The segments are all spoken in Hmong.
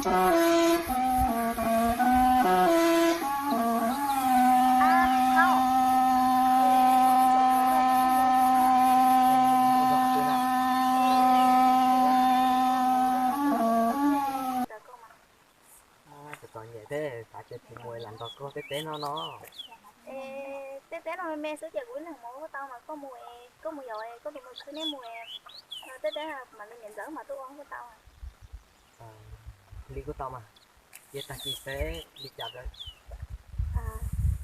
Txom nyem thiab, xav tias tsis mus lam nrog koj teb teb no no. Teb teb no me me xwb ces kuv ib leeg mus ua tau mas koj mus, koj mus yos koj tus muam Khwb neb mus, teb teb mam li niam ntxawm mas tuaj ua kuj tau. Li kuj tau mas, ces tag kis peb li cas?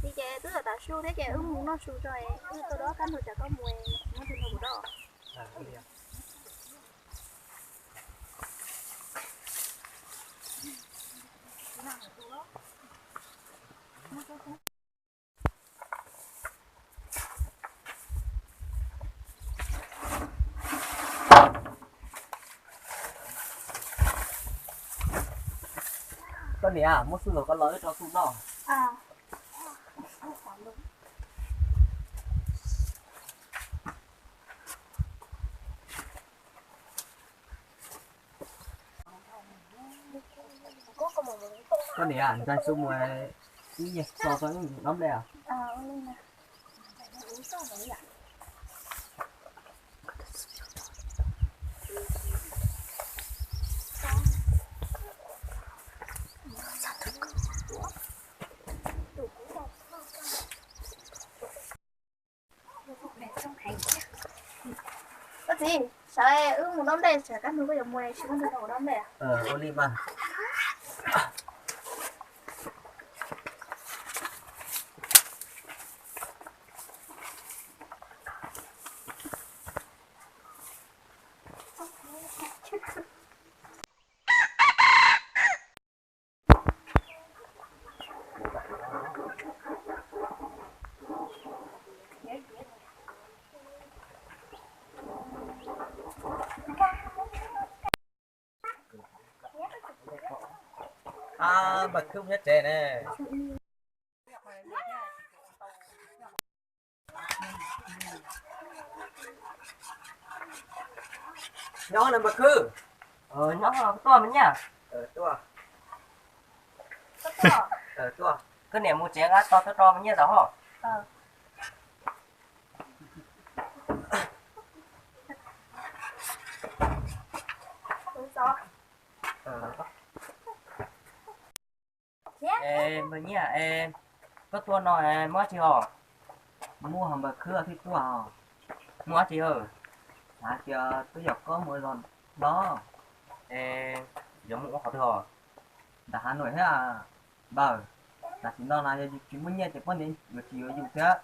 Li ces twb yog tav su thiab ces wb mus noj su tso, wb tuaj dob kab nrog tsam koj mus, muab tus nrog kuv dob. Koj niam, muab xub los koj los wb rau xub noj. Koj niam, ntxais xub mus ib nyuag tso tau ib dob nplej os. Koj txiv, sawv wb mus dob nplej, tsam kab hnub koj yuav mus tsis muaj tus nrog kuv dob nplej. Ua li mas. Ab, npawg Khwb nyob tsev ne. Nyob na npawg Khwb. Nyob, tuaj mas nyiaj. Tuaj. Koj niam mus tsev nqa tos tuaj tso mas nyiaj tau hos. Es npawg Nyiaj, es koj tuaj no muaj dab tsi os? Muaj hos npawg Khwb thiaj tuaj os. Muaj dab tsi os? Xav tias twb yog koj mus zog no. Es yuav mus ua qhov twg os? Ntawm Hav Nuam thiab npawg. Tam sim no na yog yus tsis muaj nyiaj ces poj niam yuav tsis yuav yus thiab.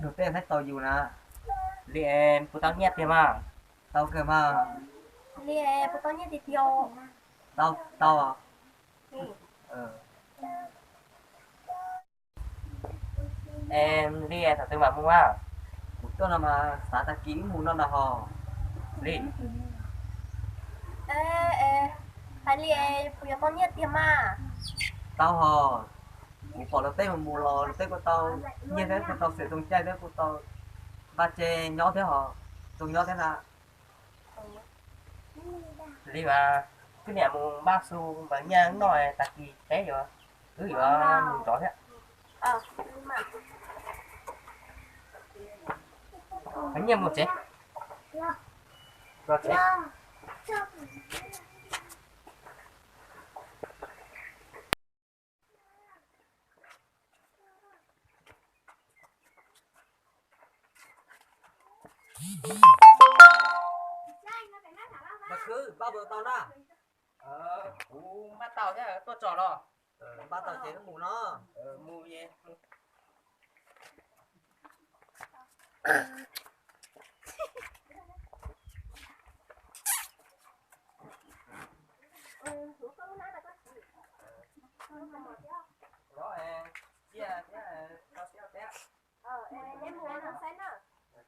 Nug tej thiaj tau yus na. Li es puas tau nyiaj tiag mas? Tau kawg mas. Li es puas tau nyiaj tiag tiag? Tau, tau. Es li es thaum twg mam mus a? Kuv tuaj no mas xav tag kis wb mus no na hos. Li, hais li es puas yuav tau nyiaj tiag mas? Tau hos, kuv pom luag tej mus mus los luag tej kuj tau nyiaj thiab, kuj tau xwm txoos caij thiab, kuj tau npaj tsev nyob thiab hos, txoos nyob thiab na. Li mas, koj niam mus npaj xu npawg Nyiaj noj tag kis peb yuav, wb yuav mus nrov thiab. Npawg Nyiaj mus tsev. Npawg Khwb, npaj puas tau na? Kuv npaj tau thiab, tuaj tso los. Npaj tau ces wb mus no. Mus.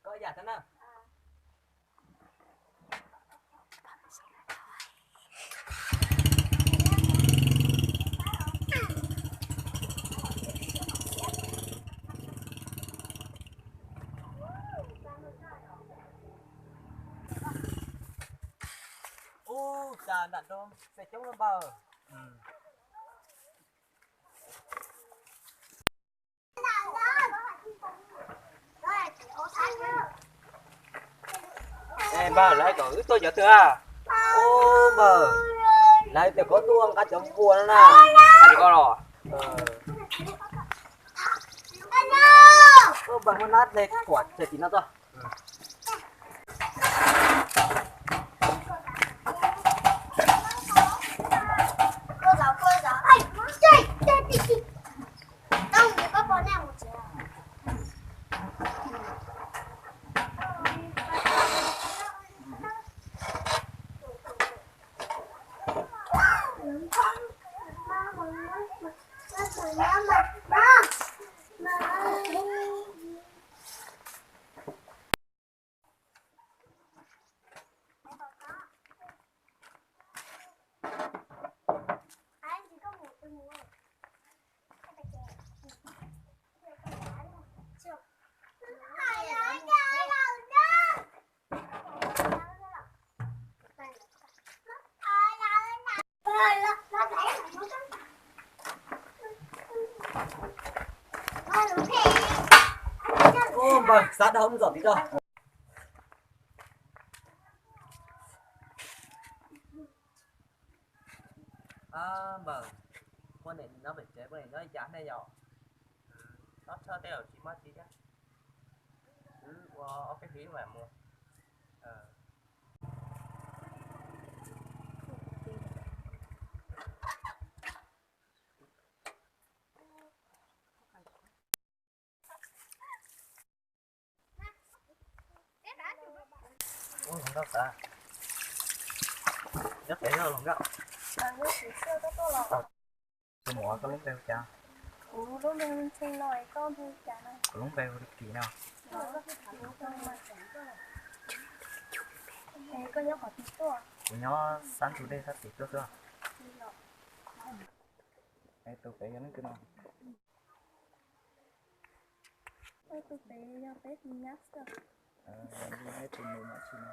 Koj yam thiab na. Ub, cas Xwm coob npawg. Npawg, lawv kom wb tuaj cov twg? Ub npawg, lawv tias koj tuaj nqa cov npua no na. Koj los? Ub npawg, muab nab hle kuam tseg tim no tso. Ub npawg, xav dhau mus zom tid tso. Npawg, poj niam nyob pem tsev, poj niam nyob li cas nej yom? Nyob tshawj tej zaum tsis muaj tsi thiab. Wb ua ob peb hlis mam mus. Ub, hluas nkauj xav, nyob pem hluas nkauj. Tus muam, koj lub npe hu cas? Kuv lub npe hu Ntxhee no, koj npe hu cas no? Kuv lub npe hu Kim no. Koj nyob qhov twg tuaj? Kuv nyob sab ntug dej sab tid tuaj xwb. Es tus pem yog leej twg no? Tus pem yog peb tus nyab xwb. Li neb tus nus nyob tsis no?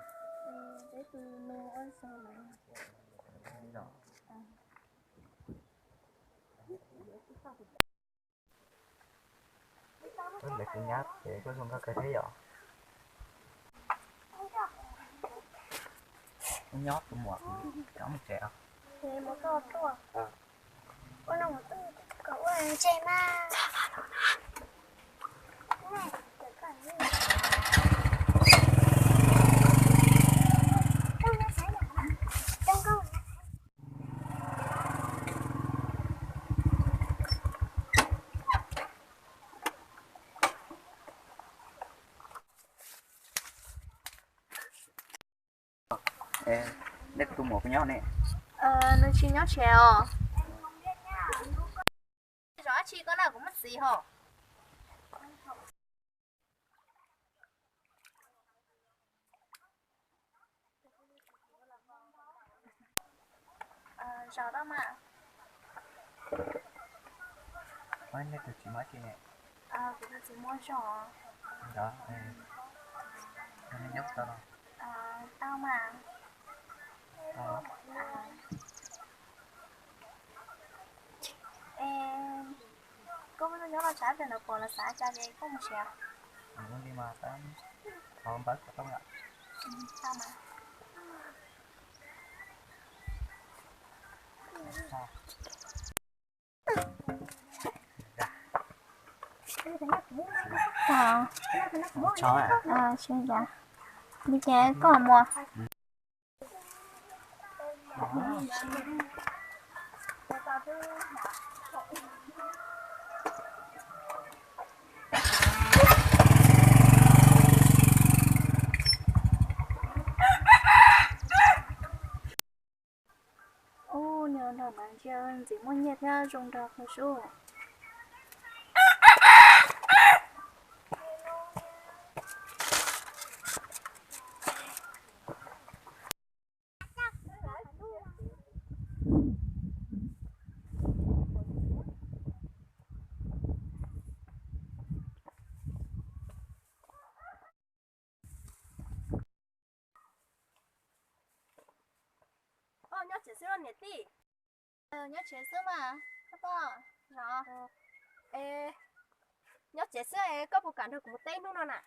Peb tus nus ua zog lawm. Li los? Koj npe tus nyab ces koj zoo nkauj kawg thiab yom? Wb nyob tus muam, cov mus tsev os. Nej tus muam puas nyob ne? Nws tsis nyob tsev os. Zov dab tsi koj na, kuv muaj txiv hos. Zos tau mas. Nej tus txiv muaj tsi ne? Kuv tus txiv muaj zos. Nej nyob tau los? Tau mas. Es koj muaj nyob los tshav nplaws no pom los xav cas ces koj mus siav. Li mas tab thov npawb xov tooj yom. Tau mas. Li ces koj mus. Ub, nyob nrog mas ntsia ntxim muaj nyiaj thiab zoo nrog kawg sub. Xwb niam tij. Nyob tsev xwb mas, koj poj, los. Es, nyob tsev xwb es koj puas kam nrog kuv mus teb hnub no na?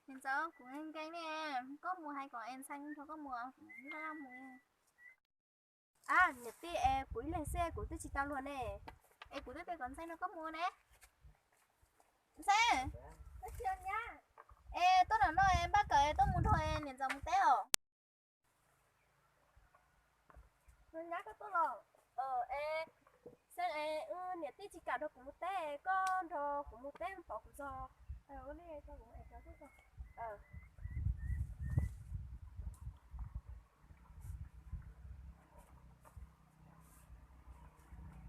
Niam ntxawm, kuv nkees ne, koj mus hais kom es ntxhais nrog koj mus, kuv laj laj mus. A, niam tij es kuv ib leeg xwb kuv twb tsis tau luag ne. Es kuv twb tias kom ntxhais nrog koj mus ne. Ntxhais, es tuaj nram no es npaj kawm es tuaj mus nrog niam ntxawm mus teb os. Nyab, koj tuaj los? Es, Xeeb es, niam tij tsis kam nrog kuv mus teb, koj nrog kuv mus teb pov kuv txog.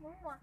Mus,